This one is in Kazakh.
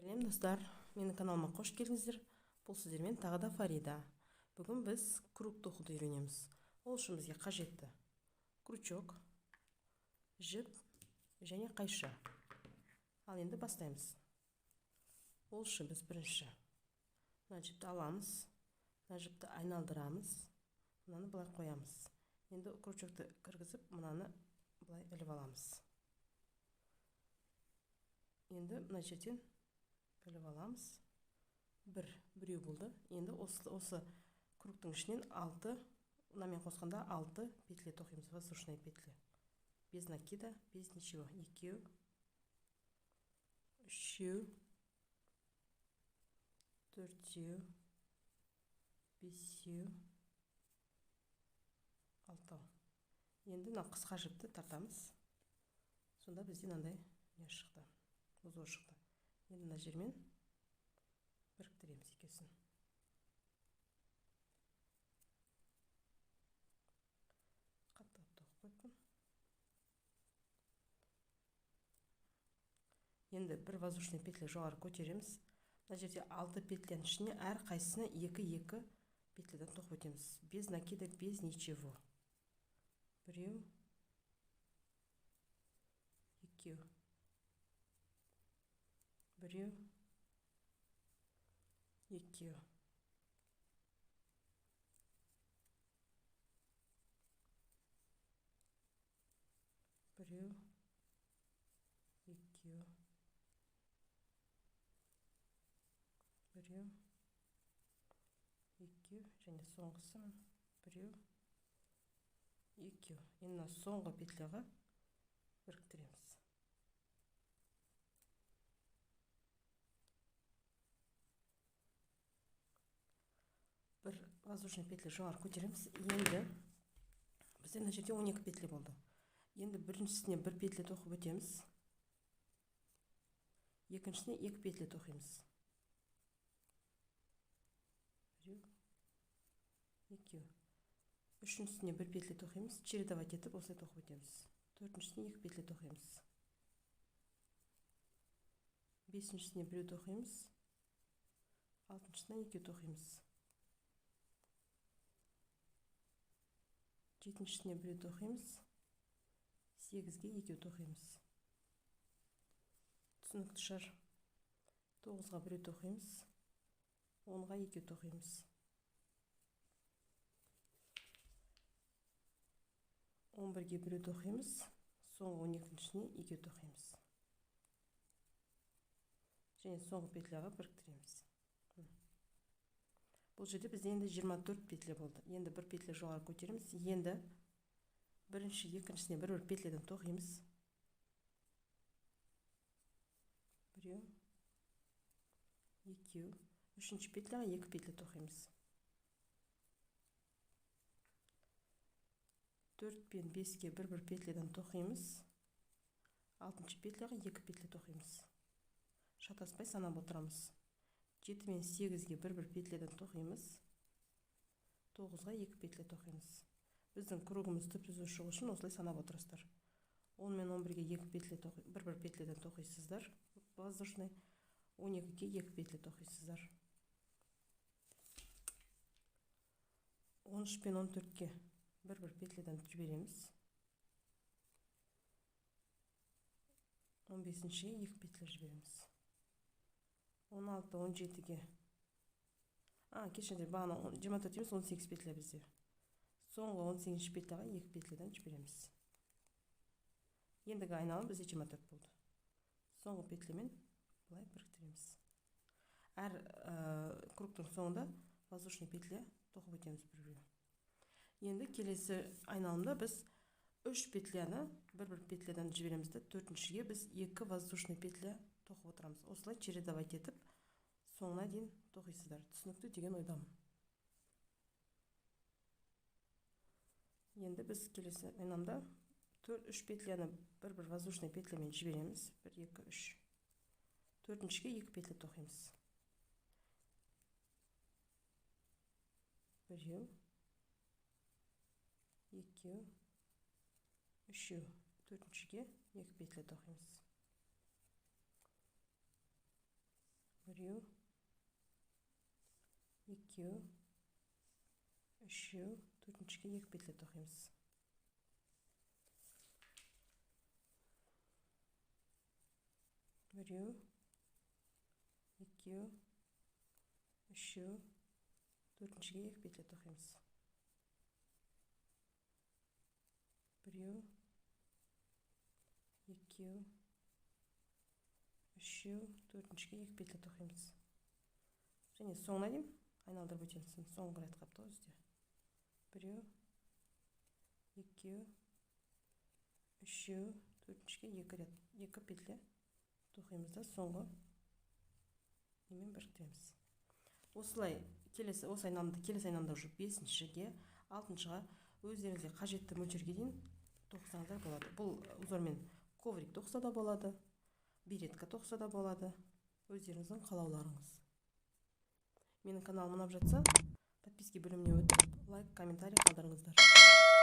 Сәлем, достар! Менің каналыма қош келдіңіздер. Бұл сіздермен тағы да Фарида. Бүгін біз круг тоқуды үйренеміз. Ол үшін бізге қажетті крючок, жіп және қайшы. Ал енді бастаймыз. Ол үшін біз бірінші мына жіпті аламыз, мына жіпті айналдырамыз, мынаны былай қоямыз. Енді крючокты кіргізіп, мынаны былай іліп аламыз. Енді мына жерден іліп аламыз. Біреу болды. Енді осы кругтың ішінен 6, мынамен қосқанда 6 петля тоқимыз, воздушная петля. Без накида, без ничего. 2, 3, 4, 5, 6. Енді мына қысқа жіпті тартамыз. Сонда бізде мынандай не шықты, узор шықты. Енді мына жермен біріктіреміз екеуін. Қатты тоқып қойыппын. Енді бір воздушный петля жоғары көтереміз. Мына жерде 6 петляның ішіне әр қайсысына 2-2 петлядан тоқып өтеміз. Без накида, без ничего. 1, 2, 1, 2, 1, 2, 1, 2 және соңғысы 1, 2. Енді мына соңғы петляға біріктіреміз. Бір воздушный петля жоғары көтереміз. Енді бізде мына жерде 12 петля болды. Енді біріншісіне бір петля тоқып өтеміз. Екіншісіне 2 петля тоқимыз. 1, 2. Үшіншісіне бір петля тоқимыз. Чередовать етіп осылай тоқып өтеміз. Төртіншісіне 2 петля тоқимыз. Бесіншісіне 1 тоқимыз. Алтыншысына 2 тоқимыз. Жетіншісіне 1 тоқимыз. 8-ге 2 тоқимыз. Түсінікті шығар. 9-ға 1 тоқимыз. 10-ға 2 тоқимыз. 11-ге 1 тоқимыз. Соңғы 12-шісіне 2 тоқимыз. Және соңғы петляға біріктіреміз. Бұл жерде бізде енді 24 петля болды. Енді бір петля жоғары көтереміз. Енді бірінші, екіншісіне бір-бір петлядан тоқимыз. 1, 2, үшінші петляға 2 петля тоқимыз. 4 пен 5-ке бір-бір петлядан тоқимыз. 6-шы петляға 2 петля тоқимыз. Шатаспай санап отырамыз. 7 мен 8-ге бір-бір петлядан тоқимыз. 9-ға 2 петля тоқимыз. Біздің кругымыз түп-түзу шығу үшін осылай санап отырасыздар. 10 мен 11-ге 2 петля бір-бір петлядан тоқисыздар. Воздушный. 12-ге 2 петля тоқисыздар. 13 пен 14-ке бір-бір петлядан жібереміз. 15-ге 2 петля жібереміз. 16, 17-ге. Кешіріңіздер, бағана 24 емес, 18 петля бізде. Соңғы 18-ші петляға 2 петлядан жібереміз. Ендігі айналым бізде 24 болды. Соңғы петлямен былай біріктіреміз. Әр кругтың соңында воздушный петля тоқып өтеміз бір-біреу. Енді келесі айналымда біз 3 петляны бір-бір петлядан жібереміз де, төртіншіге біз 2 воздушный петля тоқып отырамыз. Осылай чередовать етіп соңына дейін тоқисыздар. Түсінікті деген ойдамын. Енді біз келесі айналымда 3 петляны бір-бір воздушный петлямен жібереміз. 1, 2, 3. Төртіншіге 2 петля тоқимыз. 1, 2, 3. Төртіншіге 2 петля тоқимыз. Біреу, екеу, үшеу, төртіншіге 2 петля тоқимыз. Біреу, екеу, үшеу, төртіншіге 2 петля тоқимыз. Біреу, екеу, үшеу, төртіншіге 2 петля тоқимыз. Және соңына дейін айналдырып өтеміз. Соңғы рет қапты ғой бізде. Біреу, екеу, үшеу, төртіншіге 2 рет, 2 петля тоқимыз да соңғы немен біріктіреміз. Осылай келесі, осы айналымды келесі айналымда уже 5-шіге, 6-шыға өздеріңізге қажетті мөлшерге дейін тоқысаңыздар болады. Бұл узормен коврик тоқыса да болады, беретка тоқыса да болады, өздеріңіздің қалауларыңыз. Менің каналым ұнап жатса, подписки бөліміне өтіп, лайк, комментарий қалдырыңыздар.